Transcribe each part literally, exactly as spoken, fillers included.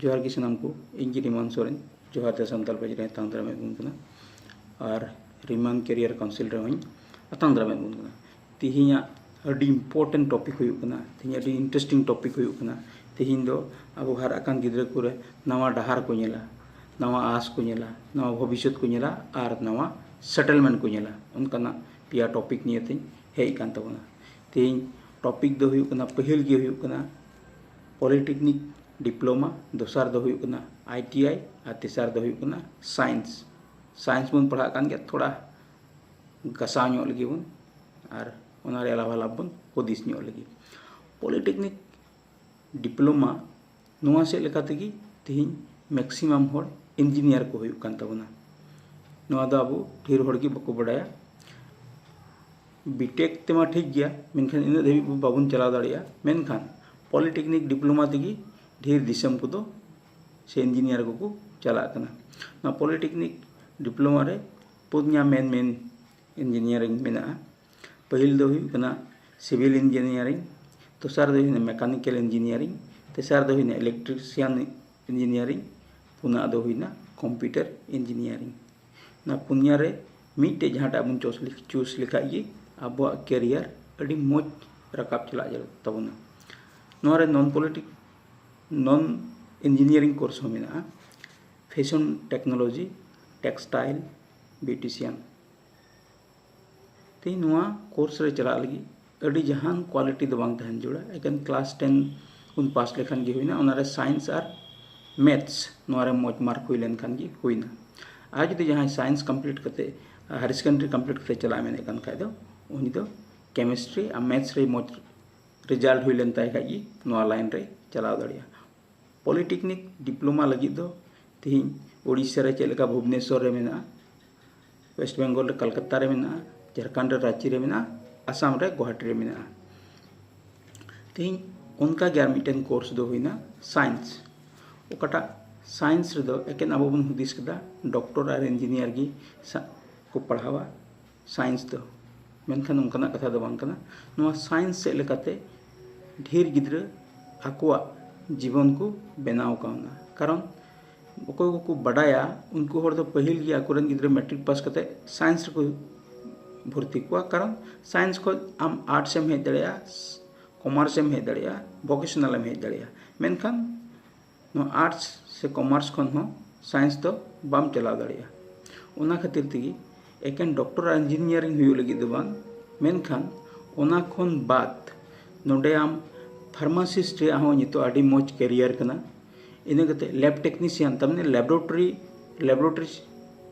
ᱡᱚᱦᱟᱨ ᱜᱮ ᱥᱟᱱᱟᱢ ᱠᱚ, ᱤᱧ ᱜᱮ ᱨᱤᱢᱟᱱ ᱥᱚᱨᱮᱱ, ᱡᱚᱦᱟᱨ ᱫᱟ ᱥᱟᱱᱛᱟᱲ ᱯᱟᱹᱨᱥᱤ ᱨᱮ ᱟᱛᱟᱝ ᱫᱟᱨᱟᱢᱮᱫ ᱵᱚᱱ ᱠᱟᱱᱟ᱾ ᱟᱨ ᱨᱤᱢᱟᱱ ᱠᱮᱨᱤᱭᱟᱨ ᱠᱟᱣᱩᱱᱥᱤᱞ ᱨᱮᱦᱚᱸᱧ ᱟᱛᱟᱝ ᱫᱟᱨᱟᱢᱮᱫ ᱵᱚᱱ ᱠᱟᱱᱟ᱾ ᱛᱮᱦᱮᱧᱟᱜ ᱟᱹᱰᱤ important topic ᱦᱩᱭᱩᱜ ᱠᱟᱱᱟ, ᱛᱮᱦᱮᱧ ᱟᱹᱰᱤ interesting topic ᱦᱩᱭᱩᱜ ᱠᱟᱱᱟ᱾ ᱛᱮᱦᱮᱧ ᱫᱚ ᱟᱵᱚ ᱦᱟᱨᱟᱜ ᱠᱟᱱ ᱜᱤᱫᱽᱨᱟᱹ ᱠᱚᱨᱮ ᱱᱟᱣᱟ ᱰᱟᱦᱟᱨ ᱠᱚ ᱧᱮᱞᱟ, ᱱᱟᱣᱟ ᱟᱸᱥ ᱠᱚ ᱧᱮᱞᱟ, ᱱᱟᱣᱟ ᱵᱷᱚᱵᱤᱥᱥᱚᱛ ᱠᱚ ᱧᱮᱞᱟ, ᱟᱨ ᱱᱟᱣᱟ settlement ᱠᱚ ᱧᱮᱞᱟ᱾ ᱚᱱᱠᱟᱱᱟᱜ ᱯᱮᱭᱟ topic ᱱᱤᱭᱮ ᱛᱮᱧ ᱦᱮᱡ ᱟᱠᱟᱱ ᱛᱟᱵᱚᱱᱟ᱾ ᱛᱮᱦᱮᱧ topic ᱫᱚ ᱦᱩᱭᱩᱜ ᱠᱟᱱᱟ, ᱯᱟᱹᱦᱤᱞ ᱜᱮ ᱦᱩᱭᱩᱜ ᱠᱟᱱᱟ polytechnic diploma, ᱫᱚᱥᱟᱨ ᱫᱚ ᱦᱩᱭᱩᱜ ᱠᱟᱱᱟ I T I, ᱟᱨ ᱛᱮᱥᱟᱨ ᱫᱚ ᱦᱩᱭᱩᱜ ᱠᱟᱱᱟ science᱾ Science ᱵᱚᱱ ᱯᱟᱲᱦᱟᱜ ᱠᱟᱱ ᱜᱮᱭᱟ, ᱛᱷᱚᱲᱟ ᱜᱷᱟᱥᱟᱣ ᱧᱚᱜ ᱞᱟᱹᱜᱤᱫ ᱵᱚᱱ, ᱟᱨ ᱚᱱᱟ ᱨᱮ ᱞᱟᱵᱷᱟᱞᱟᱵᱷ ᱵᱚᱱ ᱦᱩᱫᱤᱥ ᱧᱚᱜ ᱞᱟᱹᱜᱤᱫ᱾ Polytechnic diploma, ᱱᱚᱣᱟ ᱥᱮᱫ ᱞᱮᱠᱟ ᱛᱮᱜᱮ ᱛᱮᱦᱮᱧ maximum ᱦᱚᱲ engineer ᱠᱚ ᱦᱩᱭᱩᱜ ᱠᱟᱱ ᱛᱟᱵᱚᱱᱟ᱾ ᱱᱚᱣᱟ ᱫᱚ ᱟᱵᱚ ᱰᱷᱮᱨ ᱦᱚᱲ ᱜᱮ ᱵᱟᱠᱚ ᱵᱟᱰᱟᱭᱟ᱾ B.Tech ᱛᱮᱢᱟ ᱴᱷᱤᱠ ᱜᱮᱭᱟ, ᱢᱮᱱᱠᱷᱟᱱ ᱤᱱᱟᱹᱜ ᱫᱷᱟᱹᱵᱤᱡ ᱵᱟᱵᱚᱱ ᱪᱟᱞᱟᱣ ᱫᱟᱲᱮᱭᱟᱜᱼᱟ᱾ ᱢᱮᱱᱠᱷᱟᱱ polytechnic diploma ᱛᱮᱜᱮ ᱰᱷᱮᱨ ᱫᱤᱥᱚᱢ ᱠᱚᱫᱚ ᱥᱮ engineer ᱠᱚᱠᱚ ᱪᱟᱞᱟᱜ ᱠᱟᱱᱟ᱾ ᱱᱚᱣᱟ polytechnic diploma ᱨᱮ ᱯᱩᱱᱭᱟ main main engineering ᱢᱮᱱᱟᱜᱼᱟ᱾ ᱯᱟᱹᱦᱤᱞ ᱫᱚ ᱦᱩᱭᱩᱜ ᱠᱟᱱᱟ civil engineering, ᱫᱚᱥᱟᱨ ᱫᱚ ᱦᱩᱭᱱᱟ mechanical engineering, ᱛᱮᱥᱟᱨ ᱫᱚ ᱦᱩᱭᱱᱟ electrician engineering, ᱯᱩᱱᱟᱜ ᱫᱚ ᱦᱩᱭᱱᱟ computer engineering᱾ ᱱᱚᱣᱟ ᱯᱩᱱᱭᱟ ᱨᱮ ᱢᱤᱫᱴᱮᱡ ᱡᱟᱦᱟᱸᱴᱟᱜ ᱵᱚᱱ choose ᱞᱮᱠ-, choose ᱞᱮᱠᱷᱟᱡ ᱜᱮ ᱟᱵᱚᱣᱟᱜ career ᱟᱹᱰᱤ ᱢᱚᱡᱽ ᱨᱟᱠᱟᱵ ᱪᱟᱞᱟᱜ ᱡᱟᱹᱨᱩᱲ ᱛᱟᱵᱚᱱᱟ᱾ ᱱᱚᱣᱟ ᱨᱮ non politic-, non engineering course ᱦᱚᱸ ᱢᱮᱱᱟᱜᱼᱟ, fashion technology, textile, beautician᱾ ᱛᱮᱦᱮᱧ ᱱᱚᱣᱟ course ᱨᱮ ᱪᱟᱞᱟᱜ ᱞᱟᱹᱜᱤᱫ ᱟᱹᱰᱤ ᱡᱟᱦᱟᱱ quality ᱫᱚ ᱵᱟᱝ ᱛᱟᱦᱮᱱ ᱡᱟᱹᱨᱩᱲᱟ, ᱮᱠᱮᱱ class ten ᱵᱚᱱ pass ᱞᱮᱠᱷᱟᱱ ᱜᱮ ᱦᱩᱭᱱᱟ, ᱚᱱᱟᱨᱮ science ᱟᱨ maths ᱱᱚᱣᱟ ᱨᱮ ᱢᱚᱡᱽ mark ᱦᱩᱭ ᱞᱮᱱᱠᱷᱟᱱ ᱜᱮ ᱦᱩᱭᱱᱟ᱾ ᱟᱨ ᱡᱩᱫᱤ ᱡᱟᱦᱟᱸᱭ science complete ᱠᱟᱛᱮ, higher secondary complete ᱠᱟᱛᱮ ᱪᱟᱞᱟᱜ ᱢᱮᱱᱮᱫ ᱠᱟᱱ ᱠᱷᱟᱡ ᱫᱚ, ᱩᱱᱤ ᱫᱚ chemistry ᱟᱨ maths ᱨᱮ ᱢᱚᱡᱽ result ᱦᱩᱭ ᱞᱮᱱ ᱛᱟᱭ ᱠᱷᱟᱡ ᱜᱮ ᱱᱚᱣᱟ line ᱨᱮ ᱪᱟᱞᱟᱣ ᱫᱟᱲᱮᱭᱟᱜᱼᱟ᱾ Polytechnic diploma ᱞᱟᱹᱜᱤᱫ ᱫᱚ ᱛᱮᱦᱮᱧ ᱳᱰᱤᱥᱟ ᱨᱮ ᱪᱮᱫ ᱞᱮᱠᱟ ᱵᱷᱩᱵᱽᱱᱮᱥᱚᱨ ᱨᱮ ᱢᱮᱱᱟᱜᱼᱟ, West Bengal ᱨᱮ ᱠᱟᱞᱠᱟᱛᱟ ᱨᱮ ᱢᱮᱱᱟᱜᱼᱟ, ᱡᱷᱟᱲᱠᱷᱚᱸᱰ ᱨᱮ ᱨᱟᱸᱪᱤ ᱨᱮ ᱢᱮᱱᱟᱜᱼᱟ, ᱟᱥᱟᱢ ᱨᱮ ᱜᱩᱣᱟᱦᱟᱴᱤ ᱨᱮ ᱢᱮᱱᱟᱜᱼᱟ᱾ ᱛᱮᱦᱮᱧ ᱚᱱᱠᱟ ᱜᱮ ᱟᱨ ᱢᱤᱫᱴᱮᱱ course ᱫᱚ ᱦᱩᱭᱱᱟ science᱾ ᱚᱠᱟᱴᱟᱜ science ᱨᱮᱫᱚ ᱮᱠᱮᱱ ᱟᱵᱚ ᱵᱚᱱ ᱦᱩᱫᱤᱥ ᱠᱮᱫᱟ doctor ᱟᱨ engineer ᱜᱮ ᱥᱟ-, ᱠᱚ ᱯᱟᱲᱦᱟᱣᱟ science ᱫᱚ, ᱢᱮᱱᱠᱷᱟᱱ ᱚᱱᱠᱟᱱᱟᱜ ᱠᱟᱛᱷᱟ ᱫᱚ ᱵᱟᱝ ᱠᱟᱱᱟ᱾ ᱱᱚᱣᱟ science ᱥᱮᱫ ᱞᱮᱠᱟᱛᱮ ᱰᱷᱮᱨ ᱜᱤᱫᱽᱨᱟᱹ ᱟᱠᱚᱣᱟᱜ ᱡᱤᱵᱚᱱ ᱠᱚ ᱵᱮᱱᱟᱣ ᱠᱟᱣᱱᱟ᱾ ᱠᱟᱨᱚᱱ ᱚᱠᱚᱭ ᱠᱚᱠᱚ ᱵᱟᱰᱟᱭᱟ, ᱩᱱᱠᱩ ᱦᱚᱲ ᱫᱚ ᱯᱟᱹᱦᱤᱞ ᱜᱮ ᱟᱠᱚᱨᱮᱱ ᱜᱤᱫᱽᱨᱟᱹ ᱢᱮᱴᱨᱤᱠ ᱯᱟᱥ ᱠᱟᱛᱮ ᱥᱟᱭᱮᱱᱥ ᱨᱮᱠᱚ ᱵᱷᱚᱨᱛᱤ ᱠᱚᱣᱟ᱾ ᱠᱟᱨᱚᱱ ᱥᱟᱭᱮᱱᱥ ᱠᱷᱚᱱ ᱟᱢ ᱟᱨᱴᱥ ᱮᱢ ᱦᱮᱡ ᱫᱟᱲᱮᱭᱟᱜᱼᱟ, ᱠᱚᱢᱟᱨᱥ ᱮᱢ ᱦᱮᱡ ᱫᱟᱲᱮᱭᱟᱜᱼᱟ, ᱵᱷᱚᱠᱮᱥᱚᱱᱟᱞ ᱮᱢ ᱦᱮᱡ ᱫᱟᱲᱮᱭᱟᱜᱼᱟ᱾ ᱢᱮᱱᱠᱷᱟᱱ ᱱᱚᱣᱟ ᱟᱨᱴᱥ ᱥᱮ ᱠᱚᱢᱟᱨᱥ ᱠᱷᱚᱱ ᱦᱚᱸ ᱥᱟᱭᱮᱱᱥ ᱫᱚ ᱵᱟᱢ ᱪᱟᱞᱟᱣ ᱫᱟᱲᱮᱭᱟᱜᱼᱟ᱾ ᱚᱱᱟ ᱠᱷᱟᱹᱛᱤᱨ ᱛᱮᱜᱮ ᱮᱠᱮᱱ ᱰᱚᱠᱴᱚᱨ ᱟᱨ ᱤᱧᱡᱤᱱᱤᱭᱟᱨᱤᱝ ᱦᱩᱭᱩᱜ ᱞᱟᱹᱜᱤᱫ ᱫᱚ ᱵᱟᱝ, ᱢᱮᱱᱠᱷᱟᱱ ᱚᱱᱟ ᱠᱷᱚᱱ ᱵᱟᱫ ᱱᱚᱰᱮ ᱟᱢ ᱯᱷᱟᱨᱢᱟᱥᱤᱥᱴ ᱨᱮᱭᱟᱜ ᱦᱚᱸ ᱱᱤᱛᱚᱜ ᱟᱹᱰᱤ ᱢᱚᱡᱽ ᱠᱮᱨᱤᱭᱟᱨ ᱠᱟᱱᱟ᱾ ᱤᱱᱟᱹ ᱠᱟᱛᱮ ᱞᱮᱵᱽ ᱴᱮᱠᱱᱤᱥᱤᱭᱟᱱ, ᱛᱟᱨ ᱢᱟᱱᱮ ᱞᱮᱵᱽᱨᱮᱴᱚᱨᱤ, ᱞᱮᱵᱽᱨᱮᱴᱚᱨᱤ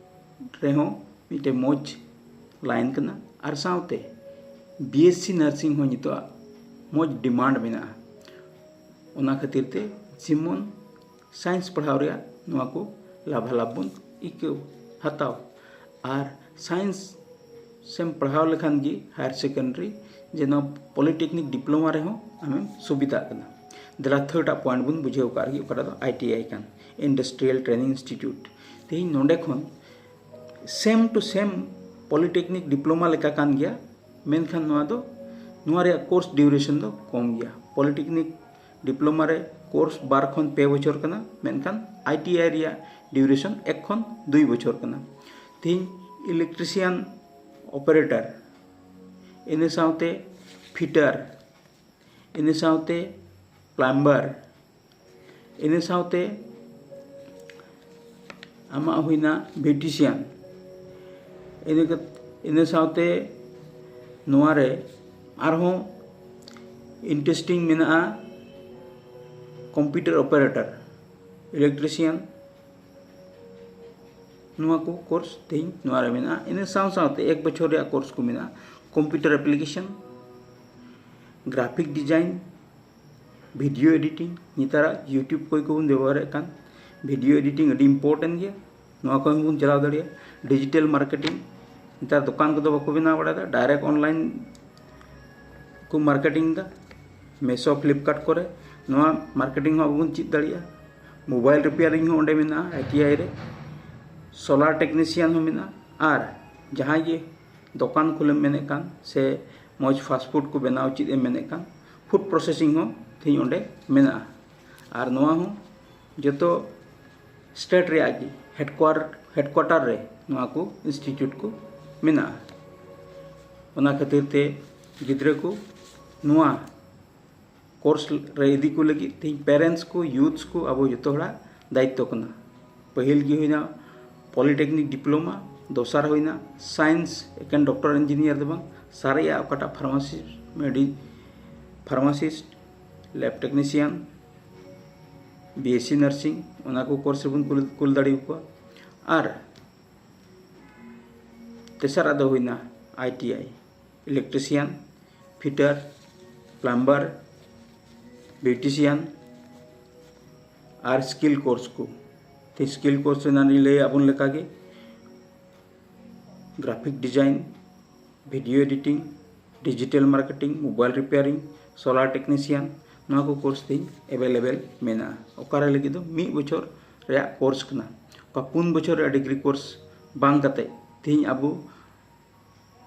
ᱨᱮᱦᱚᱸ ᱢᱤᱫᱴᱮᱱ ᱢᱚᱡᱽ ᱞᱟᱭᱤᱱ ᱠᱟᱱᱟ᱾ ᱟᱨ ᱥᱟᱶᱛᱮ ᱵᱤᱮᱥᱥᱤ ᱱᱟᱨᱥᱤᱝ ᱦᱚᱸ ᱱᱤᱛᱚᱜ ᱢᱚᱡᱽ ᱰᱤᱢᱟᱱᱰ ᱢᱮᱱᱟᱜᱼᱟ᱾ ᱚᱱᱟ ᱠᱷᱟᱹᱛᱤᱨ ᱛᱮ ᱡᱮᱢᱚᱱ ᱥᱟᱭᱮᱱᱥ ᱯᱟᱲᱦᱟᱣ ᱨᱮᱭᱟᱜ ᱱᱚᱣᱟ ᱠᱚ ᱞᱟᱵᱷᱟᱞᱟᱵᱷ ᱵᱚᱱ ᱟᱹᱭᱠᱟᱹᱣ ᱦᱟᱛᱟᱣ᱾ ᱟᱨ ᱥᱟᱭᱮᱱᱥ ᱥᱮᱢ ᱯᱟᱲᱦᱟᱣ ᱞᱮᱠᱷᱟᱱ ᱜᱮ ᱦᱟᱭᱟᱨ ᱥᱮᱠᱮᱱᱰᱟᱨᱤ ᱡᱮ ᱱᱚᱣᱟ ᱯᱚᱞᱤᱴᱮᱠᱱᱤᱠ ᱰᱤᱯᱞᱳᱢᱟ ᱨᱮᱦᱚᱸ ᱟᱢᱮᱢ ᱥᱩᱵᱤᱫᱷᱟᱜ ᱠᱟᱱᱟ᱾ ᱫᱮᱞᱟ ᱛᱷᱟᱨᱰ ᱟᱜ ᱯᱚᱭᱮᱱᱴ ᱵᱚᱱ ᱵᱩᱡᱷᱟᱹᱣ ᱠᱟᱜ ᱨᱮᱜᱮ, ᱚᱠᱟᱴᱟᱜ ᱫᱚ ᱟᱭ ᱴᱤ ᱟᱭ ᱠᱟᱱ, ᱤᱱᱰᱟᱥᱴᱨᱤᱭᱟᱞ ᱴᱨᱮᱱᱤᱝ ᱤᱱᱥᱴᱤᱴᱤᱭᱩᱴ᱾ ᱛᱮᱦᱮᱧ ᱱᱚᱰᱮ ᱠᱷᱚᱱ ᱥᱮᱢ ᱴᱩ ᱥᱮᱢ ᱯᱚᱞᱤᱴᱮᱠᱱᱤᱠ ᱰᱤᱯᱞᱳᱢᱟ ᱞᱮᱠᱟ ᱠᱟᱱ ᱜᱮᱭᱟ, ᱢᱮᱱᱠᱷᱟᱱ ᱱᱚᱣᱟ ᱫᱚ, ᱱᱚᱣᱟ ᱨᱮᱭᱟᱜ ᱠᱳᱨᱥ ᱰᱤᱭᱩᱨᱮᱥᱚᱱ ᱫᱚ ᱠᱚᱢ ᱜᱮᱭᱟ᱾ ᱯᱚᱞᱤᱴᱮᱠᱱᱤᱠ ᱰᱤᱯᱞᱳᱢᱟ ᱨᱮ ᱠᱳᱨᱥ ᱵᱟᱨ ᱠᱷᱚᱱ ᱯᱮ ᱵᱚᱪᱷᱚᱨ ᱠᱟᱱᱟ, ᱢᱮᱱᱠᱷᱟᱱ ᱟᱭ ᱴᱤ ᱟᱭ ᱨᱮᱭᱟᱜ ᱰᱤᱭᱩᱨᱮᱥᱚᱱ ᱮᱠ ᱠᱷᱚᱱ ᱫᱩᱭ ᱵᱚᱪᱷᱚᱨ ᱠᱟᱱᱟ᱾ ᱛᱮᱦᱮᱧ ᱤᱞᱮᱠᱴᱨᱤᱥᱤᱭᱟᱱ ᱚᱯᱟᱨᱮᱴᱚᱨ, ᱤᱱᱟᱹ ᱥᱟᱶᱛᱮ ᱯᱷᱤᱴᱟᱨ, ᱤᱱᱟᱹ ᱥᱟᱶᱛᱮ ᱯᱞᱟᱢᱵᱟᱨ, ᱤᱱᱟᱹ ᱥᱟᱶᱛᱮ ᱟᱢᱟᱜ ᱦᱩᱭᱱᱟ ᱵᱤᱭᱩᱴᱤᱥᱤᱭᱟᱱ, ᱤᱱᱟᱹ ᱠᱟᱛ-, ᱤᱱᱟᱹ ᱥᱟᱶᱛᱮ ᱱᱚᱣᱟ ᱨᱮ ᱟᱨᱦᱚᱸ ᱤᱱᱴᱟᱨᱮᱥᱴᱤᱝ ᱢᱮᱱᱟᱜᱼᱟ ᱠᱚᱢᱯᱤᱭᱩᱴᱟᱨ ᱚᱯᱟᱨᱮᱴᱚᱨ, ᱤᱞᱮᱠᱴᱨᱤᱥᱤᱭᱟᱱ, ᱱᱚᱣᱟ ᱠᱚ ᱠᱳᱨᱥ ᱛᱮᱦᱮᱧ ᱱᱚᱣᱟ ᱨᱮ ᱢᱮᱱᱟᱜᱼᱟ᱾ ᱤᱱᱟᱹ ᱥᱟᱶ ᱥᱟᱶᱛᱮ ᱮᱠ ᱵᱚᱪᱷᱚᱨ ᱨᱮᱭᱟᱜ ᱠᱳᱨᱥ ᱠᱚ ᱢᱮᱱᱟᱜᱼᱟ, computer application, graphic design, video editing, ᱱᱮᱛᱟᱨᱟᱜ ᱭᱩᱴᱤᱭᱩᱵᱽ ᱠᱚ ᱠᱚᱵᱚᱱ ᱵᱮᱵᱚᱦᱟᱨᱮᱫ ᱠᱟᱱ, ᱵᱷᱤᱰᱤᱭᱳ ᱮᱰᱤᱴᱤᱝ ᱟᱹᱰᱤ ᱤᱢᱯᱚᱨᱴᱮᱱᱴ ᱜᱮᱭᱟ, ᱱᱚᱣᱟ ᱠᱚ ᱦᱚᱸ ᱵᱚᱱ ᱪᱟᱞᱟᱣ ᱫᱟᱲᱮᱭᱟᱜᱼᱟ᱾ ᱰᱤᱡᱤᱴᱟᱞ ᱢᱟᱨᱠᱮᱴᱤᱝ, ᱱᱮᱛᱟᱨ ᱫᱚᱠᱟᱱ ᱠᱚᱫᱚ ᱵᱟᱠᱚ ᱵᱮᱱᱟᱣ ᱵᱟᱲᱟᱭᱮᱫᱟ, ᱰᱟᱭᱨᱮᱠᱴ ᱚᱱᱞᱟᱭᱤᱱ ᱠᱚ ᱢᱟᱨᱠᱮᱴᱤᱝ ᱮᱫᱟ, ᱢᱮᱥᱳ, ᱯᱷᱞᱤᱯᱠᱟᱨᱴ ᱠᱚᱨᱮ᱾ ᱱᱚᱣᱟ ᱢᱟᱨᱠᱮᱴᱤᱝ ᱦᱚᱸ ᱟᱵᱚ ᱵᱚᱱ ᱪᱮᱫ ᱫᱟᱲᱮᱭᱟᱜᱼᱟ᱾ ᱢᱳᱵᱟᱭᱤᱞ ᱨᱤᱯᱮᱭᱟᱨᱤᱝ ᱦᱚᱸ ᱚᱸᱰᱮ ᱢᱮᱱᱟᱜᱼᱟ, ᱟᱭ ᱴᱤ ᱟᱭ ᱨᱮ᱾ ᱥᱳᱞᱟᱨ ᱴᱮᱠᱱᱤᱥᱤᱭᱟᱱ ᱦᱚᱸ ᱢᱮᱱᱟᱜᱼᱟ᱾ ᱟᱨ ᱡᱟᱦᱟᱸᱭ ᱜᱮ ᱫᱚᱠᱟᱱ ᱠᱷᱩᱞᱟᱹᱣ ᱮᱢ ᱢᱮᱱᱮᱫ ᱠᱟᱱ ᱥᱮ ᱢᱚᱡᱽ ᱯᱷᱟᱥᱴ ᱯᱷᱩᱰ ᱠᱚ ᱵᱮᱱᱟᱣ ᱪᱮᱫ ᱮᱢ ᱢᱮᱱᱮᱫ ᱠᱟᱱ, ᱯᱷᱩᱰ ᱯᱨᱚᱥᱮᱥᱤᱝ ᱦᱚᱸ ᱛᱮᱦᱮᱧ ᱚᱸᱰᱮ ᱢᱮᱱᱟᱜᱼᱟ᱾ ᱟᱨ ᱱᱚᱣᱟ ᱦᱚᱸ ᱡᱚᱛᱚ ᱥᱴᱮᱴ ᱨᱮᱭᱟᱜ ᱜᱮ ᱦᱮᱰᱠᱩᱣᱟᱨ ᱦᱮᱰᱠᱩᱣᱟᱴᱟᱨ ᱨᱮ ᱱᱚᱣᱟ ᱠᱚ ᱤᱱᱥᱴᱤᱴᱤᱭᱩᱴ ᱠᱚ ᱢᱮᱱᱟᱜᱼᱟ᱾ ᱚᱱᱟ ᱠᱷᱟᱹᱛᱤᱨ ᱛᱮ ᱜᱤᱫᱽᱨᱟᱹ ᱠᱚ ᱱᱚᱣᱟ ᱠᱳᱨᱥ ᱨᱮ ᱤᱫᱤ ᱠᱚ ᱞᱟᱹᱜᱤᱫ ᱛᱮᱦᱮᱧ ᱯᱮᱨᱮᱱᱴᱥ ᱠᱚ, ᱭᱩᱛᱷᱥ ᱠᱚ, ᱟᱵᱚ ᱡᱚᱛᱚ ᱦᱚᱲᱟᱜ ᱫᱟᱭᱤᱛᱛᱚ ᱠᱟᱱᱟ᱾ ᱯᱟᱹᱦᱤᱞ ᱜᱮ ᱦᱩᱭᱱᱟ ᱯᱚᱞᱤᱴᱮᱠᱱᱤᱠ ᱰᱤᱯᱞᱳᱢᱟ, ᱫᱚᱥᱟᱨ ᱦᱩᱭᱱᱟ ᱥᱟᱭᱮᱱᱥ, ᱮᱠᱮᱱ ᱰᱚᱠᱴᱚᱨ ᱤᱧᱡᱤᱱᱤᱭᱟᱨ ᱫᱚ ᱵᱟᱝ, ᱥᱟᱨᱮᱡᱟᱜ ᱚᱠᱟᱴᱟᱜ ᱯᱷᱟᱨᱢᱟᱥᱤ, ᱢᱮᱰᱤ pharmacist, lab technician, B S C nursing, ᱚᱱᱟ ᱠᱚ ᱠᱳᱨᱥ ᱨᱮᱵᱚᱱ ᱠᱩᱞ ᱠᱩᱞ ᱫᱟᱲᱮᱭᱟᱠᱚᱣᱟ᱾ ᱟᱨ ᱛᱮᱥᱟᱨᱟᱜ ᱫᱚ ᱦᱩᱭᱱᱟ I T I, electrician, fitter, plumber, beautician ᱟᱨ ᱥᱠᱤᱞ ᱠᱳᱨᱥ ᱠᱚ᱾ ᱛᱚ ᱥᱠᱤᱞ ᱠᱳᱨᱥ ᱨᱮᱱᱟᱜ ᱞᱤᱧ ᱞᱟᱹᱭ ᱟᱵᱚᱱ ᱞᱮᱠᱟᱜᱮ graphic design, video editing, digital marketing, mobile repairing, solar technician, ᱱᱚᱣᱟ ᱠᱚ ᱠᱳᱨᱥ ᱛᱮᱦᱮᱧ ᱮᱵᱮᱞᱮᱵᱮᱞ ᱢᱮᱱᱟᱜᱼᱟ᱾ ᱚᱠᱟᱨᱮ ᱞᱟᱹᱜᱤᱫ ᱫᱚ ᱢᱤᱫ ᱵᱚᱪᱷᱚᱨ ᱨᱮᱭᱟᱜ ᱠᱳᱨᱥ ᱠᱟᱱᱟ᱾ ᱚᱠᱟ ᱯᱩᱱ ᱵᱚᱪᱷᱚᱨ ᱨᱮᱭᱟᱜ ᱰᱤᱜᱽᱨᱤ ᱠᱳᱨᱥ ᱵᱟᱝ ᱠᱟᱛᱮ ᱛᱮᱦᱮᱧ ᱟᱵᱚ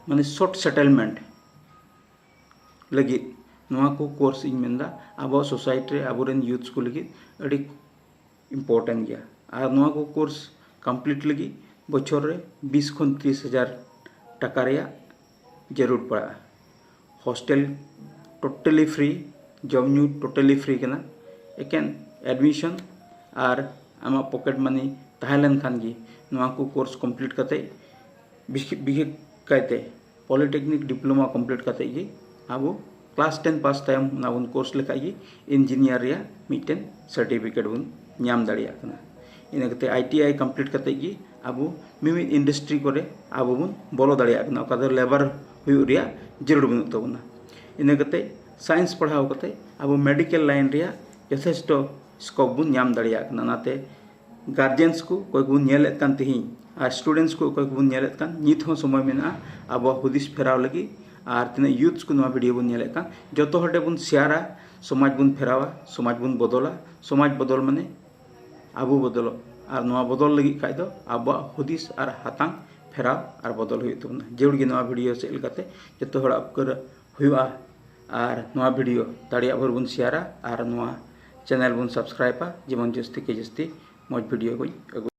ᱢᱟᱱᱮ ᱥᱚᱨᱴ ᱥᱮᱴᱮᱞᱢᱮᱱᱴ ᱞᱟᱹᱜᱤᱫ ᱱᱚᱣᱟ ᱠᱚ ᱠᱳᱨᱥ ᱤᱧ ᱢᱮᱱᱫᱟ ᱟᱵᱚᱣᱟᱜ ᱥᱳᱥᱟᱭᱴᱤ ᱨᱮ ᱟᱵᱚᱨᱮᱱ ᱭᱩᱛᱷᱥ ᱠᱚ ᱞᱟᱹᱜᱤᱫ ᱟᱹᱰᱤ ᱤᱢᱯᱚᱨᱴᱮᱱᱴ ᱜᱮᱭᱟ᱾ ᱟᱨ ᱱᱚᱣᱟ ᱠᱚ ᱠᱳᱨᱥ ᱠᱚᱢᱯᱞᱤᱴ ᱞᱟᱹᱜᱤᱫ ᱵᱚᱪᱷᱚᱨ ᱨᱮ ᱵᱤᱥ ᱠᱷᱚᱱ ᱛᱤᱨᱤᱥ ᱦᱟᱡᱟᱨ ᱴᱟᱠᱟ ᱨᱮᱭᱟᱜ ᱡᱟᱹᱨᱩᱲ ᱯᱟᱲᱟᱜᱼᱟ᱾ ᱦᱳᱥᱴᱮᱞ ᱴᱳᱴᱟᱞᱤ ᱯᱷᱨᱤ, ᱡᱚᱢ ᱧᱩ ᱴᱳᱴᱟᱞᱤ ᱯᱷᱨᱤ ᱠᱟᱱᱟ᱾ ᱮᱠᱮᱱ ᱮᱰᱢᱤᱥᱚᱱ ᱟᱨ ᱟᱢᱟᱜ ᱯᱚᱠᱮᱴ ᱢᱟᱱᱤ ᱛᱟᱦᱮᱸ ᱞᱮᱱᱠᱷᱟᱱ ᱜᱮ ᱱᱚᱣᱟ ᱠᱚ ᱠᱳᱨᱥ ᱠᱚᱢᱯᱞᱤᱴ ᱠᱟᱛᱮ, ᱵᱤᱥᱮ- ᱵᱤᱥᱮᱥ ᱠᱟᱭᱛᱮ ᱯᱚᱞᱤᱴᱮᱠᱱᱤᱠ ᱰᱤᱯᱞᱳᱢᱟ ᱠᱚᱢᱯᱞᱤᱴ ᱠᱟᱛᱮ ᱜᱮ ᱟᱵᱚ ᱠᱞᱟᱥ ᱴᱮᱱ ᱯᱟᱥ ᱛᱟᱭᱚᱢ ᱚᱱᱟ ᱵᱚᱱ ᱠᱳᱨᱥ ᱞᱮᱠᱷᱟᱡ ᱜᱮ ᱤᱧᱡᱤᱱᱤᱭᱟᱨ ᱨᱮᱭᱟᱜ ᱢᱤᱫᱴᱮᱱ ᱥᱟᱨᱴᱤᱯᱷᱤᱠᱮᱴ ᱵᱚᱱ ᱧᱟᱢ ᱫᱟᱲᱮᱭᱟᱜ ᱠᱟᱱᱟ᱾ ᱤᱱᱟᱹ ᱠᱟᱛᱮ ᱟᱭ ᱴᱤ ᱟᱭ ᱠᱚᱢᱯᱞᱤᱴ ᱠᱟᱛᱮ ᱜᱮ ᱟᱵᱚ ᱢᱤᱢᱤᱫ ᱤᱱᱰᱟᱥᱴᱨᱤ ᱠᱚᱨᱮ ᱟᱵᱚ ᱵᱚᱱ ᱵᱚᱞᱚ ᱫᱟᱲᱮᱭᱟᱜ ᱠᱟᱱᱟ, ᱚᱠᱟ ᱫᱚ ᱞᱮᱵᱟᱨ ᱦᱩᱭᱩᱜ ᱨᱮᱭᱟᱜ ᱡᱟᱹᱨᱩᱲ ᱵᱟᱹᱱᱩᱜ ᱛᱟᱵᱚᱱᱟ᱾ ᱤᱱᱟᱹ ᱠᱟᱛᱮ ᱥᱟᱭᱮᱱᱥ ᱯᱟᱲᱦᱟᱣ ᱠᱟᱛᱮ ᱟᱵᱚ ᱢᱮᱰᱤᱠᱮᱞ ᱞᱟᱭᱤᱱ ᱨᱮᱭᱟᱜ ᱡᱚᱛᱷᱮᱥᱴᱚ ᱥᱠᱳᱯ ᱵᱚᱱ ᱧᱟᱢ ᱫᱟᱲᱮᱭᱟᱜ ᱠᱟᱱᱟ᱾ ᱚᱱᱟᱛᱮ ᱜᱟᱨᱡᱮᱱᱥ ᱠᱚ ᱚᱠᱚᱭ ᱠᱚᱵᱚᱱ ᱧᱮᱞᱮᱫ ᱠᱟᱱ ᱛᱤᱦᱤᱧ ᱟᱨ ᱥᱴᱩᱰᱮᱱᱴᱥ ᱠᱚ ᱚᱠᱚᱭ ᱠᱚᱵᱚᱱ ᱧᱮᱞᱮᱫ ᱠᱟᱱ, ᱱᱤᱛ ᱦᱚᱸ ᱥᱚᱢᱚᱭ ᱢᱮᱱᱟᱜᱼᱟ ᱟᱵᱚᱣᱟᱜ ᱦᱩᱫᱤᱥ ᱯᱷᱮᱨᱟᱣ ᱞᱟᱹᱜᱤᱫ᱾ ᱟᱨ ᱛᱤᱱᱟᱹᱜ ᱭᱩᱛᱷᱥ ᱠᱚ ᱱᱚᱣᱟ ᱵᱷᱤᱰᱤᱭᱳ ᱵᱚᱱ ᱧᱮᱞᱮᱫ ᱠᱟᱱ, ᱡᱚᱛᱚ ᱦᱚᱲ ᱴᱷᱮᱱ ᱵᱚᱱ ᱥᱮᱭᱟᱨᱟ, ᱥᱚᱢᱟᱡᱽ ᱵᱚᱱ ᱯᱷᱮᱨᱟᱣᱟ, ᱥᱚᱢᱟᱡᱽ ᱵᱚᱱ ᱵᱚᱫᱚᱞᱟ᱾ ᱥᱚᱢᱟᱡᱽ ᱵᱚᱫᱚᱞ ᱢᱟᱱᱮ ᱟᱵᱚ ᱵᱚᱫᱚᱞᱚᱜ, ᱟᱨ ᱱᱚᱣᱟ ᱵᱚᱫᱚᱞ ᱞᱟᱹᱜᱤᱫ ᱠᱷᱟᱡ ᱫᱚ ᱟᱵᱚᱣᱟᱜ ᱦᱩᱫᱤᱥ ᱟᱨ ᱦᱟᱛᱟᱝ ᱯᱷᱮᱨᱟᱣ ᱟᱨ ᱵᱚᱫᱚᱞ ᱦᱩᱭᱩᱜ ᱛᱟᱵᱚᱱᱟ᱾ ᱡᱟᱹᱨᱩᱲ ᱜᱮ ᱱᱚᱣᱟ ᱵᱷᱤᱰᱤᱭᱳ ᱪᱮᱫ ᱞᱮᱠᱟᱛᱮ ᱡᱚᱛᱚ ᱦᱚᱲᱟᱜ ᱩᱯᱠᱟᱹᱨ ᱦᱩᱭᱩᱜᱼᱟ᱾ ᱟᱨ ᱱᱚᱣᱟ ᱵᱷᱤᱰᱤᱭᱳ ᱫᱟᱲᱮᱭᱟᱜ ᱵᱷᱳᱨ ᱵᱚᱱ ᱥᱮᱭᱟᱨᱟ ᱟᱨ ᱱᱚᱣᱟ channel ᱵᱚᱱ subscribeᱟ, ᱡᱮᱢᱚᱱ ᱡᱟᱹᱥᱛᱤ ᱠᱮ ᱡᱟᱹᱥᱛᱤ ᱢᱚᱡᱽ video ᱠᱚᱧ ᱟᱹᱜᱩ